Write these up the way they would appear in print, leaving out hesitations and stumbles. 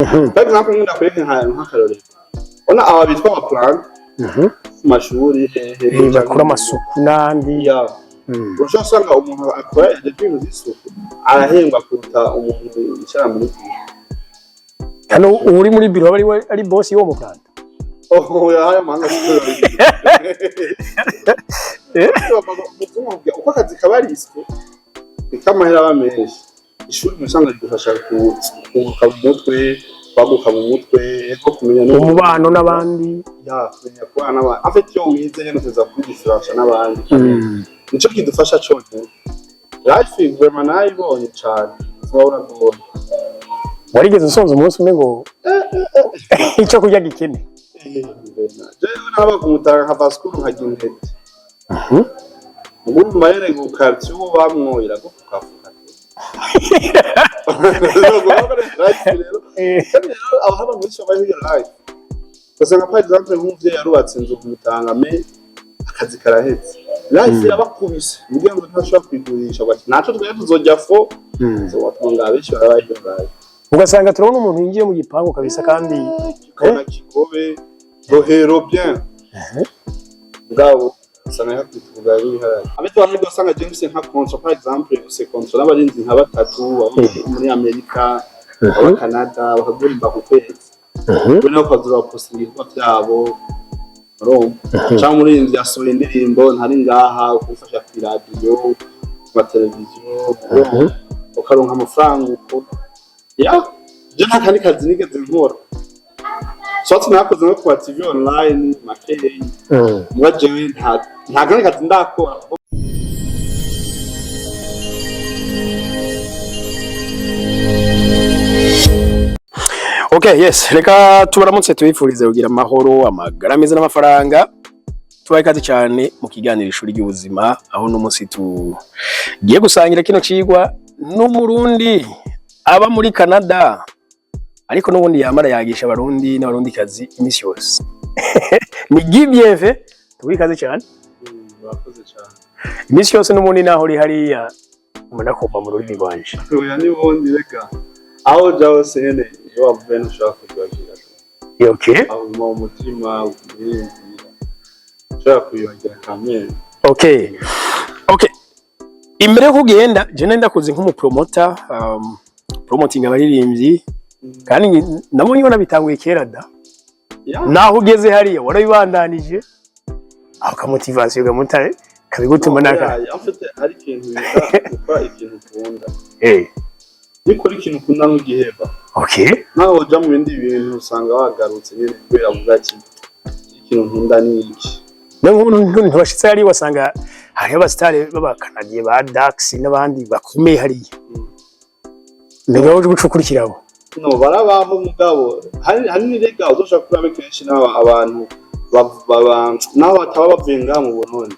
Par exemple, nkunda kwereka nk'akarorero, ubona aba bitwa aba plantes ku mashuri hehe, Bakora amasuku n'andi. Ya, urashobora gusanga umuntu akora ibyo bintu by'isuku arahembwa kuruta umuntu yicara muri biro. Hano uri muri biro aba ari we ari boss y'uwo muganda. Oh, yahaye amahanga siporo. Uko akazi kaba risque, niko amahera aba menshi. Ishuri usanga rigufasha kunguka mu mutwe, kwaguka mu mutwe, ego, kumenya no umubano n'abandi. Ya, kumenya kubana n'abandi. En fait, iyo wize nyene uteza kwidifférencier n'abandi. Nico kidufasha conyene. Life vraiment nayibonye cane, ubuzima buragoye. Warigeze usonza umunsi umwe ngo icyo kurya gikene? Jewe naba ku Mutanga, nkava school nkarya intete. Urumva nyene ku quartier uwo bamwo iragufukafuka. Rero kandi rero aho haba muri babayeho iyo life, ugasanga par exemple nk'umuvyeyi yarubatse inzu ku Mutanga, mais akazi karahetse, life irabakubise kugira ngo ntashobora kwigurisha, bati naco twebwe tuzorya fo zobatunga. Benshi barabayeho iyo life. Ugasanga turabona umuntu yinjiye mu gipangu kabisa kandi Ukabona Kigobe, Rohero, bien mugabo usanga yakubita ubugari n'ibiharage. Abetse bamwe usanga James nka contrat, par exemple use contrat n'abarinzi nka batatu abo muri Amerika, aba Canada, bakagurimba ku kwezi, we nawe ukaza urapostinga ibikorwa byabo, urumva, cyangwa umuririmbyi yasohoye indirimbo ntari ngaha, ukumufasha ku iradiyo, ku mateleviziyo, urumva, ukaronka amafaranga uko. Ya, je nta kandi kazi nigeze nkora, soit nakoze no ku ma TV online makeyi, muga jewe nta kandi kazi ndakora. Okay, yes, reka tubaramutse, tubifurize kugira amahoro, amagara meza n'amafaranga. Tubaye ikaze cyane mu kiganiro Ishuri ry'Ubuzima, aho uno munsi tugiye gusangira kino cigwa n'Umurundi aba muri Canada, ariko n'ubundi yamara yagisha Abarundi n'Abarundikazi iminsi yose. Ni Guy Bienfait, tubaye ikaze cyane. Murakoze cyane. Iminsi yose n'ubundi naho uri hariya ubona kumva mu rurimi rwanje. Oya, n'ubundi reka aho uja hose nyene iyo wavuye ntushobora kwibagira. Aho uguma mu mutima wiyumvira, ushobora kwibagira kamere. Okay. Imbere yo kugenda, je nari ndakuze nk'umupromota, promoting abaririmbyi, kandi nabonye ubona bitanguye kera da. Naho ugeze hariya warabibandanije, aho ka motivation gamutare kabigutuma naka. Oya, en fait hari ikintu bita gukora ikintu ukunda. Iyo ukora ikintu ukunda ntugiheba. Naho uja mu bindi bintu usanga wagarutse nyene kubera avuga ati ikintu nkunda ni iki. No ntibashitse hariya wasanga hariho abasitari b'abakanadiye ba Dax n'abandi bakomeye hariya. Mbega wowe guca ukurikira abo? No barabaho, mugabo hari n'irega uzoshobora kuraba kenshi n'aba abantu naho bataba bavuye ngaha mu Burundi,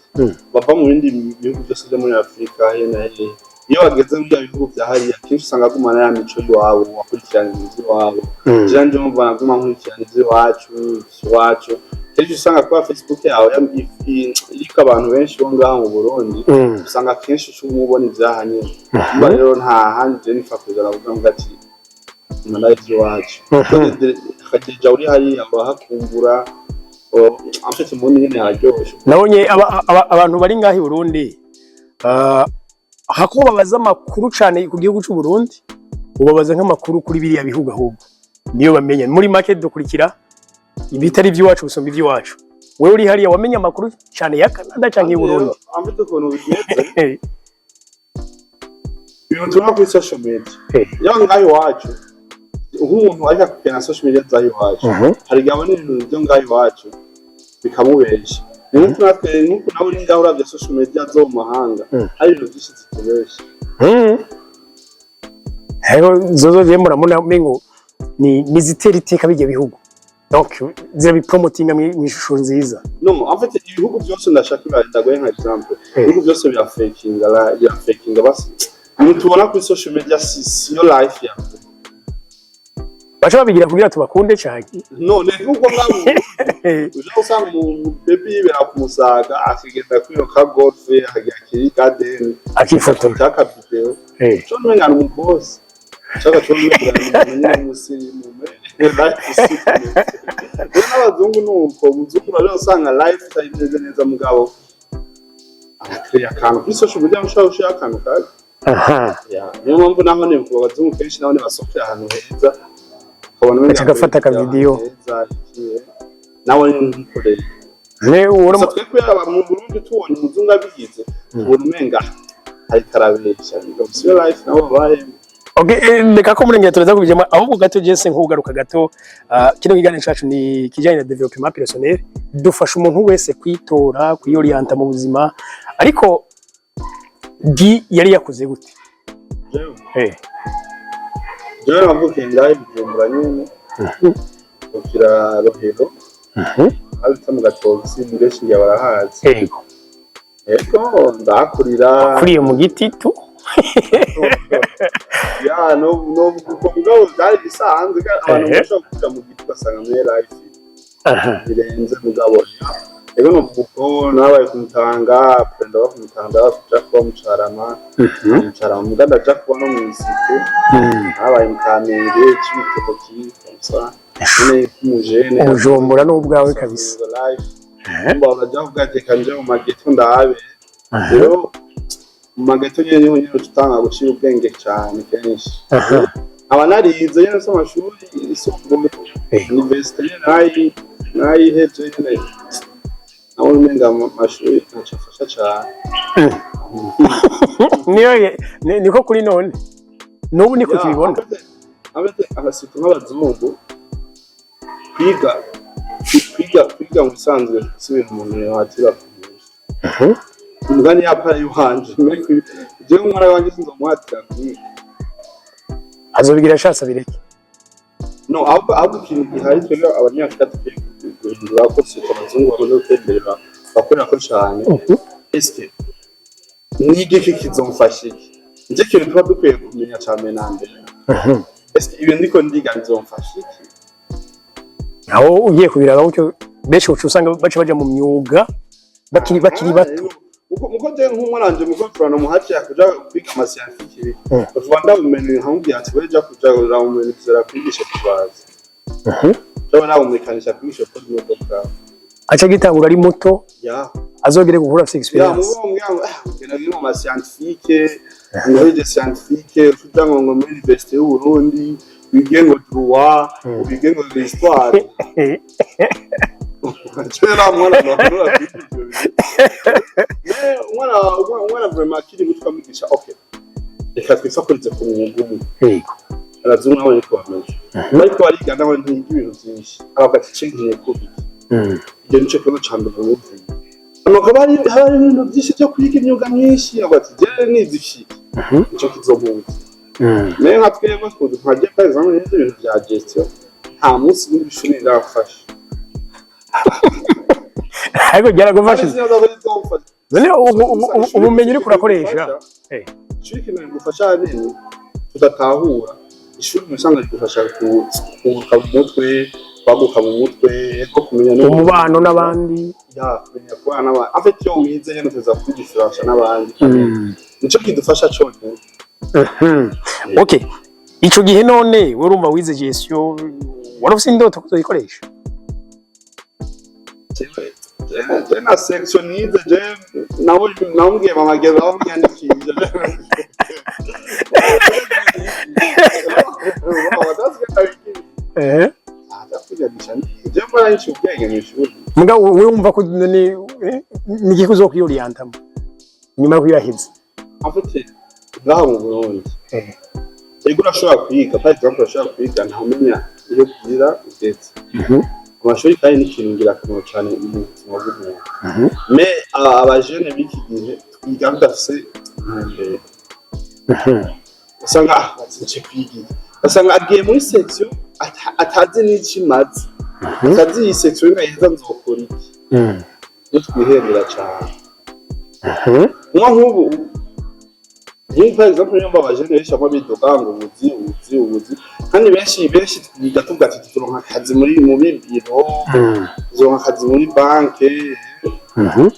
bava mu bindi bihugu byose byo muri Afurika he na hehe, iyo bageze muri bya bihugu bya hariya kenshi usanga agumana ya mico y'iwabo, akurikirana ibintu by'iwabo. Jewe nje mumva naguma nkurikirana ivy'iwacu. Kenshi usanga kuba Facebook yawe iriko abantu benshi bo ngaha mu Burundi, usanga kenshi uca ubona ivyaha nyene. Umva rero nta handi je nipfa kuza navuga ngo ati nyuma ivy'iwacu akajeja uri hariya urahakumbura. En fait mu nyene hararyoshe. Nabonye abantu bari ngaha i Burundi, hako babaza amakuru cane ku gihugu c'u Burundi, ubabaza nk'amakuru kuri biriya bihugu, ahubwo niyo bamenya. Muri make dukurikira ibitari iby'iwacu gusumba iby'iwacu. Wewe uri hariya wamenye amakuru cane ya Canada canke y'u Burundi? En fait ukuntu bimeze, ibintu tubona kuri social media yaba ngaha iwacu, nk'umuntu ariko akugena social media zaha iwacu, hari igihe abona ibintu byo ngaha iwacu bikamubesha. Ni nk'uko natwe, nk'uko nawe uri ngaho uravye social media zo mu mahanga, hari ibintu byinshi zitubesha. Rero zozo je murabona mengo ni zitera iteka bijya bihugu, donc zirabipromotinga mw'ishusho nziza. No, en fait ibihugu byose, ndashaka ndagoye nka exemple, ibihugu byose birafakinga, birafakinga. Basi ibintu tubona kuri social media si siyo life ya Baca babigira kugira tubakunde cyane. None nk'uko ngaho mu Burundi, uja usanga umuntu baby yibera ku Musaga, akagenda kwiruka golf, akagira kiri garden, akifotora, aka video, cyo umenga ni umubosi, shaka cyo umenga ni umuntu nyine w'umusirimu. Life si kumeze. Rero n'abazungu ni uko. Umuzungu rero usanga life itameze neza, mugabo arakreya akantu kuri social media, ushobora gushira akantu kabi. Ya, niyo mpamvu naho ni ku bazungu kenshi naho basohokera ahantu heza, ukabona umenga Gaca gafata akorera aka video. ahantu heza, iki, nawe ntukorere. Ne Gusa twe kubera mu Burundi tubonye umuzungu abigize, tubona umenga ariko arabeshya. Siyo life nabo babayemo. Okay, reka ko murengera turaza kubijemo, ahubwo gato Jesse nkugaruka gato. Kino kiganiro cacu ni kijanye na développement personnel, dufasha umuntu wese kwitora, kwiyorienta mu buzima. Ariko Guy yari yakuze gute? Jewe Eh. Jewe navukiye ngaho i Bujumbura nyene, mvukira Rohero, aho bita mu Gatoki, benshi ngira barahazi. Yego. Ego, ndahakurira. Kuriye mu giti tu. Ya, no kuko mugabo byari bisanzwe, kandi abantu bashobora kuja mu giti ugasanga muri life birenze, mugabo ego novuga uko nabaye ku Mutanga, après ndaba ku Mutanga, kuja kuba mu Carama, mu Carama muga ndaja kuba no mw'isite. Nabaye mu Kamenge, Cibitoki, comme ça nyene nk'umujene. Ubujumbura n'ubwawe kabisa. Life mba uraja kuvuga ati reka nje mu mageto ndabe. Rero mu mageto nyene niho nyene utanga gucira ubwenge cane kenshi. Nkaba narize nyene mfise amashuri yisumbuye, université nyene nayiheje nyene, nabona umenga mu mashuri ntaco afasha cane. Niyo niko kuri none n'ubu niko tubibona. Abete abasitu nk'abazungu kwiga mu bisanzwe si ibintu umuntu yohatira kumenya. Umugani yapara iwanje, jewe umwana wanje sinzomuhatira kwiga. Azobigira ashatse abireke. No, ahubwo ikintu gihari twebwe abanyafurika dukwiye guhindura ko si abazungu bamaze gutera imbere bakorera ko cane. Eske nigiki kizomfasha iki? Nicyo kintu tuba dukwiye kumenya cane na mbere. Eske ibintu ndiko ndiga bizomfasha iki? Aho ugiye kubiraba gutyo, benshi uca usanga baca baja mu myuga bakiri bato. Muko je nk'umwana wanje muko turana muhati kuja kwiga ama scientifique, bavuga ndabumenye, nkamubwira ati wewe ja kuja urabumenye tuzara kwigisha kubaza cyangwa nawe umekanisha kwigisha gukora imodoka. Aca agitangura ari muto, azogere gukura afite Ya. expérience. Mubo mbwira ngo ngenda mu ma scientifique, ngo hirya scientifique uja ngo muri université y'u Burundi wige ngo droit, wige ngo histoire. Kera mwana nahora kwiga ivyo bintu. Mais umwana vraiment akiri muto ukamwigisha, okay, reka twifakurize ku mwuga umwe. Abazungu nabo niko bameze, bariko bariga naho ntiga ibintu vyinshi, aravuga ati ce nkeneye kuba iki. Ibyo nico kibazo ca mbere muvuye. Hama haba hari ibintu vyinshi vyo kwiga, imyuga myinshi, avuga ati jewe nize iki, nico kizomuza. Mais nka twebwe nkaje par exemple nize ibintu vya gestion, nta munsi n'ishuri rirafasha. Ariko byaragufashije. Sinzi ko rizomfasha. None ubumenyi uriko urakoresha? Ishuri ikintu rigufasha ahanini tudatahura, ishuri mu bisanzwe rigufasha kunguka mu mutwe, kwaguka mu mutwe, ego, kumenya no Umubano n'abandi. Ya, kumenya kubana n'abandi. En fait, iyo wize nyene uteza kwigifasha n'abandi, nico kidufasha conyene. Okay, ico gihe none wewe urumva wize gestion, wari ufise indoto kuzoyikoresha? Jewe na section nize, je nawe namubwiye mama geza aho mwiyandikisha. Je mbona niciye ubwenge mw'ishuri. Mugabo wewe wumva ko ni igiki uzokwiyorientamo nyuma yo kuyaheza? En fait, ngaha mu Burundi, ego, urashobora kwiga, par exemple urashobora kwiga ntamenya iyo bwira ugeze amashuri, kandi ni ikintu ngirakamaro cyane mu buzima bw'umuntu. Mais abajene b'iki gihe twiga tudafise intumbero. Usanga nce kwiga iki, ugasanga agiye muri section atazi n'ico imaze, atazi iyi section naheza nzokora iki. Iyo twihendera cane, nko nk'ubu par exemple niyo abajene benshi bamwe bidoga ngo ubuzi, ubuzi, ubuzi, kandi benshi benshi twiga tuvuga ati turonka akazi muri biro, turonka akazi muri banke.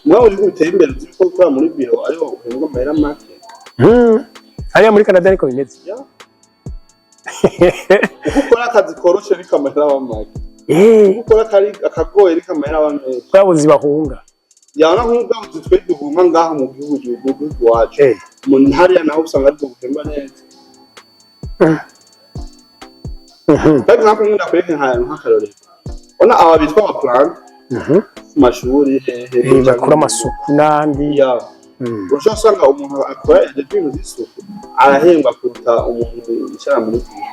Mugabo ibihugu biteye imbere, uzi ko gukora muri biro ariho uhembwa amahera make. Hariya muri Canada ariko bimeze. Ya. Uko ukora akazi koroshe niko amahera aba make. Uko ukora akagoye niko amahera aba menshi. Bwa buzi bahunga. Yabona nk'ubwabuzi twe duhunga ngaha mu gihugu iwacu, mu hariya naho usanga aribwo buhemba neza. Par exemple, nkunda kwereka nk'akarorero, ubona aba bitwa aba apprentis ku mashuri hehe, Bakora amasuku n'andi. Ya, urashobora usanga umuntu akora ibyo bintu by'isuku arahembwa kuruta umuntu yicara muri biro.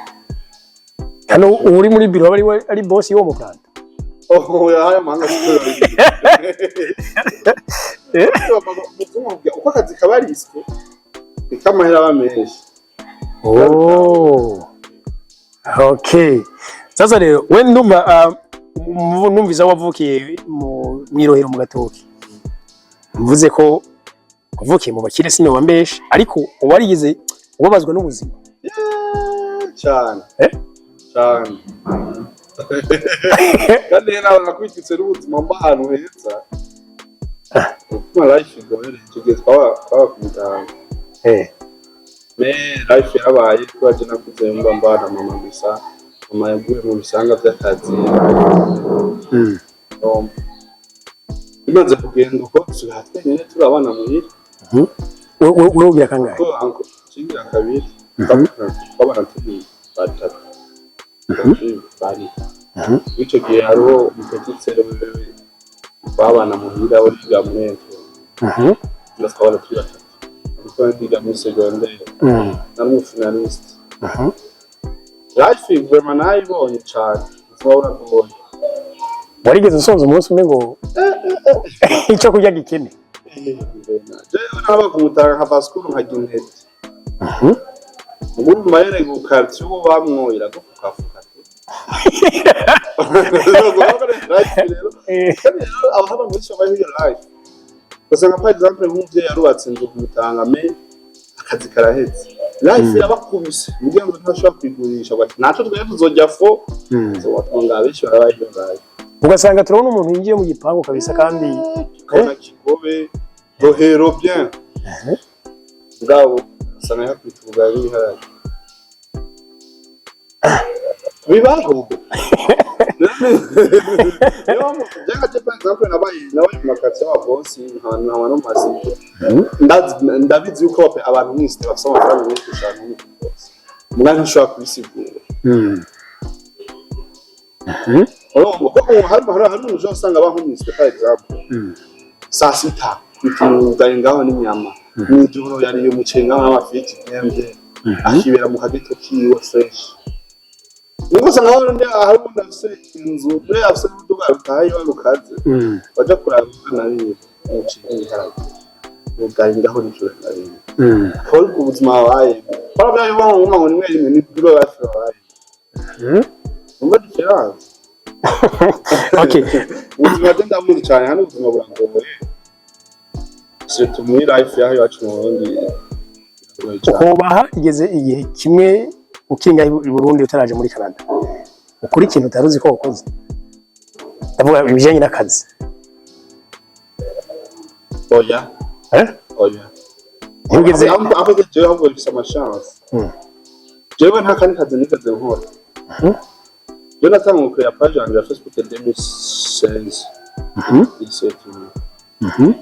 Hano uri muri biro aba ari we ari boss y'uwo muganda. Oh, yahaye amahanga siporo. Uko akazi kaba risqué niko amahera aba menshi. Oh. Okay. Sasa rero we ndumva numvise aho wavukiye mu mwirohero mu Gatoki. Mvuze ko wavukiye mu bakire sinoba mbeshe, ariko warigeze ubabazwa n'ubuzima? Yeah, cyane. Eh? Cyane, kandi rero nawe nakwititse n'ubuzima mba ahantu heza kuko life igoye. Icyo gihe twaba ku muganga. Mais life yarabaye kuba je nakuze mba mbana mama gusa, mama yaguye mu bisanga by'akazi. Bimaze kugenda uko tusigaye twenyine turi abana muhira. Wewe ugira kangahe? Ko uncle cingira kabiri, twabana turi batatu, turi bane. Icyo gihe hariho umu petite sœur wewe twabana muhira, we yiga muri ento, twabana turi batatu, ariko ndiga muri secondaire, nari umu finaliste. Life vraiment nayibonye cane, ubuzima buragoye. Warigeze usonza umunsi umwe ngo icyo kurya gikene? Jewe naba kumutanga nkava school nkarya intete. Ubu mayere ku quartier ubu bamwo iragufukafuka. Rero kandi rero aho abantu benshi babayeho iyo life, ugasanga par exemple nk'umuvyeyi yarubatse inzu kumutanga, mais akazi karaheze, life irabakubise mugira ngo ntashobora kwigurisha, bati naco twebwe tuzojya fo tuzobatunga. Benshi barabayeho iyo life. Ugasanga turabona umuntu yinjiye mu gipangu kabisa kandi Ukabona Kigobe, Rohero, bien bwabo usanga yakubita ubugari n'ibiharage bibaho. Niyo mpamvu byagace, par exemple nabaye mu ma quartier y'aba boss, nkaba no mu ma cité. Ndabizi yuko abantu mwese bafise amafaranga menshi kurusha abantu bo mu boss, mugabo ntushobora kubisigura. Urumva ko ubu hari umuntu ushobora usanga aba nko mw'isite, par exemple saa sita kwita ubugari ngaho n'inyama, mw'ijoro yariye umuceri ngaho n'amafiriti bien bien, akibera mu kageto kiwe fresh. Nubwo usanga hari undi, hari undi afise inzu, mbere afise n'uruduga rutaha iwe rukaze, baja kuraba abana biwe, umuceri n'ibiharage, ubugari ngaho nijoro na rimwe. Akaba aribwo ubuzima babayemo. Bara bya ngo ngo rimwe rimwe ni bwo bafi babayemo. Umva différence. Okay. Ubuzima byo ndabuzi cyane hano, ubuzima buragoye, surtout muri life yaho iwacu mu Burundi biragoye cyane. Hoba harigeze igihe kimwe ukinga i Burundi utaraje muri Canada ukora ikintu utari uzi ko wakoze? Ndavuga ibijyanye n'akazi. Oya. Eh? Oya. Ntugeze Ahubwo jewe, ahubwo bifise ama chance. Jewe nta kandi kazi nigeze nkora. Jewe natanguye kureba page yanje ya Facebook 2016, 17.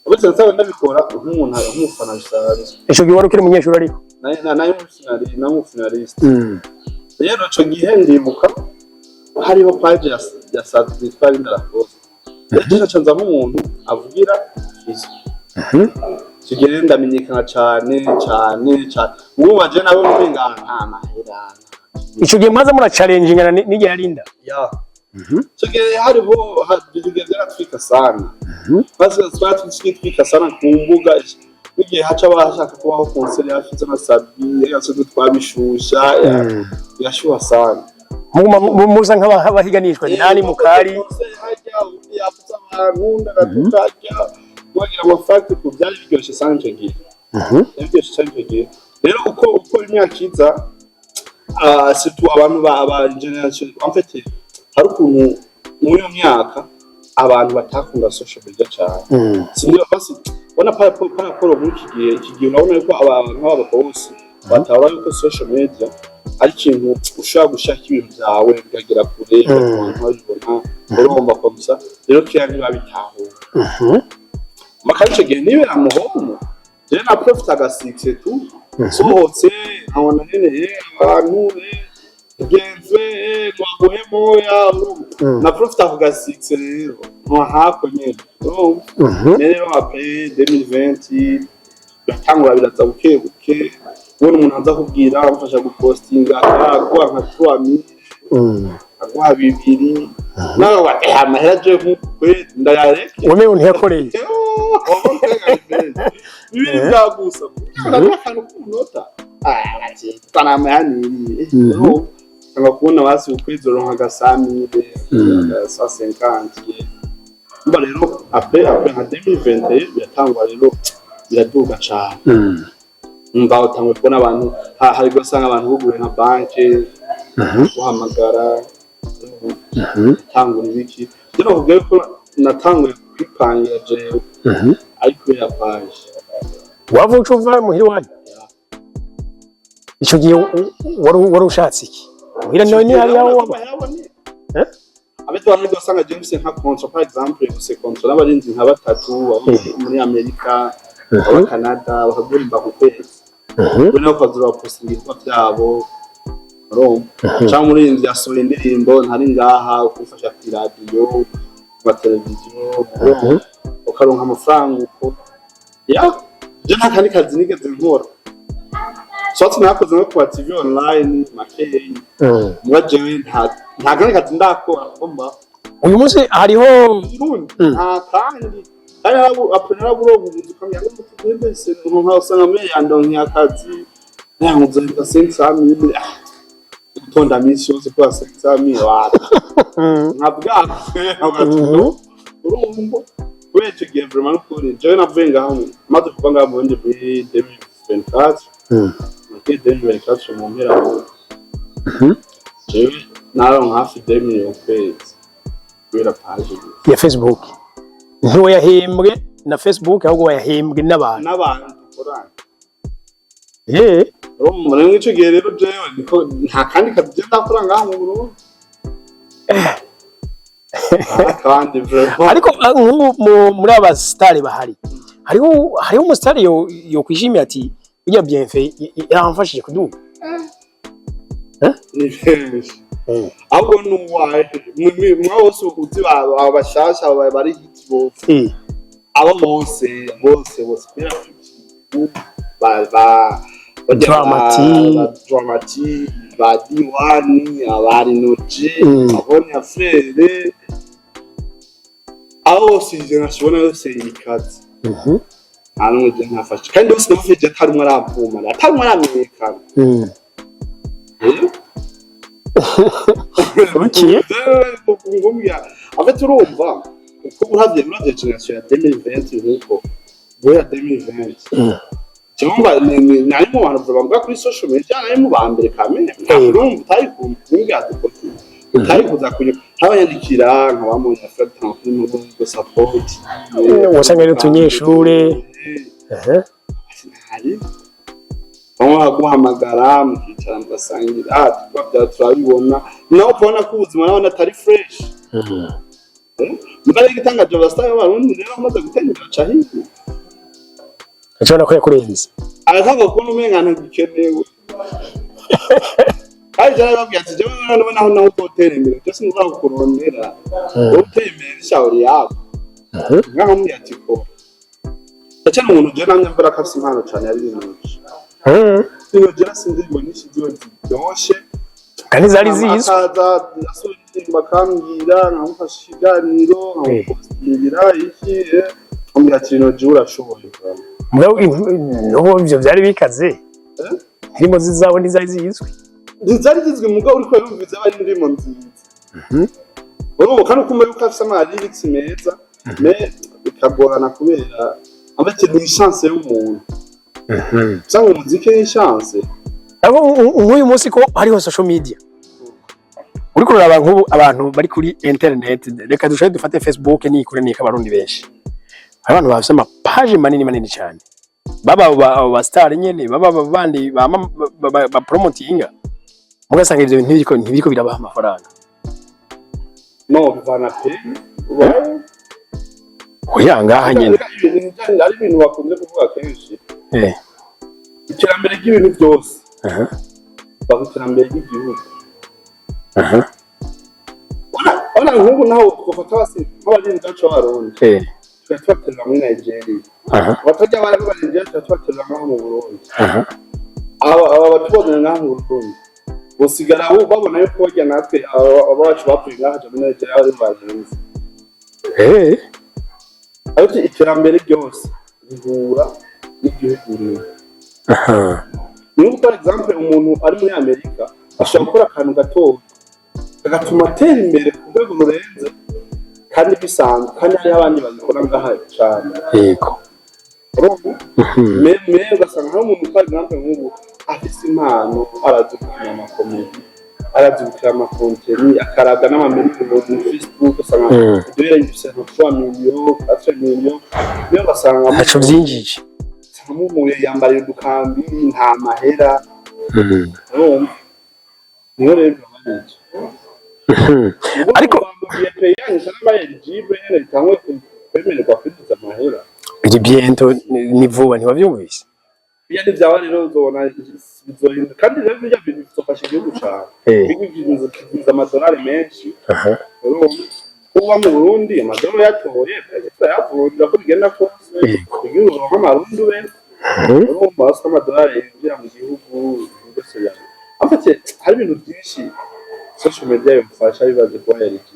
Uretse natanga ndabikora nk'umuntu, nk'umufana bisanzwe. Ico gihe wari ukiri umunyeshuri ariko? Nayo mu finaliste. Rero ico gihe ndibuka hariho page ya Sadri yitwa Linda Lacoste. Rero naca nza nk'umuntu avugira Fizzo. Icyo gihe rero ndamenyekana cane cane cane. Ubu baje nabo umenga nta mahera. Ico gihe mwaza murachallengeingana n'igihe yarinda? Ya. Icyo gihe hariho icyo gihe byaratwika sana. Maze twatwika sana ku mbuga, n'igihe haca bashaka kubaho concert ya Fizzo na Sabi, yose twabishusha, birashuha sana. Muguma muza nk'abahiganishwa nani mukari. Concert hajya undi yavuze abantu ndagatuka hajya bagira ama facts ku byari biryoshye sana icyo gihe. Byari biryoshye cyane icyo gihe. Rero uko imyaka iza, surtout abantu ba generation, en fait hari ukuntu muri iyo myaka abantu batakunda social media cyane. Sinzi basi ubona par rapport muri iki gihe, urabona yuko abantu nk'aba bose Batahura yuko social media ari ikintu ushobora gushaka ibintu byawe bikagera kure, abantu babibona, urumva ko gusa rero kera ntibabitahura. Maka ico gihe nibera mu home, jewe na profita aga succès tu sohotse nkabona nyene abantu genze twaguhe moya, urumva. Na profita ako ga succès rero hako nyene, urumva. Rero après 2020 biratangura, biraza buke buke, ubona umuntu aza kubwira amufasha gupostinga, akaguha nka 3000, aguha bibiri, nawe wati amahera je nk'uku kwezi ndayareke. Wemewe ntiyakoreye. Bibiri byagusa kugira akantu k'umunota tanamayaniriye, cyangwa kubona basi ukwezi uronka agasamire, agasa 50. Mba rero après nka 2021 biratangwa rero, biraduga cane. Mba utanguye kubona abantu hari ugasanga abantu buguye nka banke guhamagara, tangura ibiki. Rero nakubwiye ko natanguye kwipangira jewe ari kubera page. Wava uca uva muhira iwanyu ico gihe, wari ushatse iki muhira? None hari aho waba? Eh? Abeto bamwe ugasanga James nka contrat, par exemple ufise contrat n'abarinzi nka batatu abo muri Amerika, aba Canada, bakagurimba ku kwezi, we nawe ukaza urapostinga ibikorwa byabo, urumva, cyangwa umuririmbyi yasohoye indirimbo ntari ngaha, ukufasha ku iradiyo, ku mateleviziyo, urumva, ukaronka amafaranga uko. Ya je nta kandi kazi nigeze nkora, soit nakoze nko ku ma TV online makeyi. Muga jewe nta kandi kazi ndakora kumba. Uyu munsi hariho Burundi nta kandi après naraburonka ubuzi ukamenya ngo tugende se nka usanga me yandonke akazi yanguze 500 mille, gutonda minsi yose kwa 500 mille wa nkabwa. Urumva, kubera icyo gihe vraiment n'ukuri jewe navuye ngaho, maze kuva ngaho mu Burundi muri 2024, muri 2024 mu mpera, jewe naronka hafi 2 millions kwezi kubera page gusa. Ya Facebook. Ntiwayahembwe na Facebook, ahubwo wayahembwe n'abantu. N'abantu dukorana. Urumva rero, ico gihe rero jewe niko nta kandi kazi je ndakora ngaha mu Burundi. Nta kandi vraiment. Ariko nk'ubu muri aba star bahari, hariho umusitari yo kwishimira ati burya Bienfait yaramfashije kuduga? Ni benshi. Ahubwo nuwahe mwa bose uzi aba bashasha, aba bari hit bose, abo bose bose bose kubera ba Dramati. Ba Dramati, ba Diwani, aba Rinoji, abone Frere, abo bose ivyo nashobona yose yikaze. Nta n'umwe je ntafashe, kandi bose ndamufashije atari umwe aravuma, atari umwe aramenyekana. Ngumbwira en fait, urumva uko uravye génération ya 2020, nkuko guhera 2020, cyangwa nari mu bantu bavuga kuri social media, nari mu ba mbere kamene. Urumva utari kumbwira dukora, utari kuza kunya nk'abanyandikira nka bamunya Fred kuri mu rwego support. Wasanga ari utunyeshure. Hari bamwe baguhamagara mukicara mugasangira, tukaba turabibona, nawe ukabona ko ubuzima nabona atari fresh. Mbere y'igitangaje, abasitari b'Abarundi rero bamaze gutera imbere aca hirya. Ashobora ko yakurenze. Aratanga kubona umenga ntagikenewe, kandi jya babwira ati jewe noneho naho utotera imbere byose ntuzakukurondera, wowe uteye imbere n'ishauri yabo. Nkaho mubwira ati ko ndacana umuntu, jewe namye mbona ko afise impano cane yari Rinoji. Rinoji yarafise indirimbo nyinshi ziwe ziryoshe. Kandi zari zizwi. Akaza asura indirimbo akambwira, nkamufasha ikiganiro, nkamupostingira iki, nkambwira ati Rinoji urashoboye. Mugabo n'ubu ivyo vyari bikaze. Eh? Indirimbo zabo ntizari zizwi. Ntizari zizwi, mugabo uriko yumviza aba ari indirimbo nziza. Urumva kandi ukumva yuko afise ama lyrics meza, mais bikagorana kubera en fait ni chance y'umuntu. Usanga umuziki ni chance. Abo nk'uyu munsi ko hariho social media, uriko uraraba nk'ubu abantu bari kuri internet, reka dushobore dufate Facebook, nikure nika abarundi benshi, hari abantu bafise ama page manini manini cyane. Baba abo ba star nyene, baba abo bandi bama ba promotinga, mugasanga ivyo bintu ntibiriko birabaha amafaranga. No bivana pe ubaye. Oya, ngaha nyene. Ari ibintu bakunze kuvuga kenshi, iterambere ry'ibintu byose biva ku iterambere ry'igihugu. Ona nk'ubu naho twafata basi nk'abarinzi bacu b'Abarundi, tukaba tubaterera muri Nigeria, abatajya bari b'Abanigeria tukaba tubaterera ngaho mu Burundi, aba batubonera ngaho mu Burundi bosigara bo babona yuko barya natwe aba bacu bapfuye ngaho muri Nigeria bari barenze. Ariko iterambere ryose rihura n'igihugu rimwe. Niba, par exemple, umuntu ari muri Amerika ashobora gukora akantu gatoya kagatuma atera imbere ku rwego rurenze kandi bisanzwe, kandi hariho abandi babikora ngaha cyane. Urumva? Mais ugasanga hari umuntu, par exemple, nk'ubu afise impano, arazi gukina ama comédie, arazi gukina ama contenu, akarabwa n'amamiliyoni muri Facebook, ugasanga duhere yifise nka 3 millions, 4 millions, niyo ugasanga Ntaco vyinjije. Muhuye yambaye udukambiri, nta mahera. Urumva, niyo rero bibabaje. Yanyu n'ama éligible nyene bitangwe kwemererwa kwinjiza amahera. Biri bientôt, ni vuba, ntiwavyumvise? Iyo ni vyaba rero uzobona bizohinduka, kandi rero birya bintu bizofasha igihugu cane. Bizinjiza amadolari menshi. Urumva, kuba mu Burundi amadolari yatoye yavunja ko bigenda kose, igihugu uronka amarundi ube. Urumva, basi amadolari yinjira mu gihugu byose. En fait, hari ibintu byinshi social media yofasha bibaze kuba yarigiye.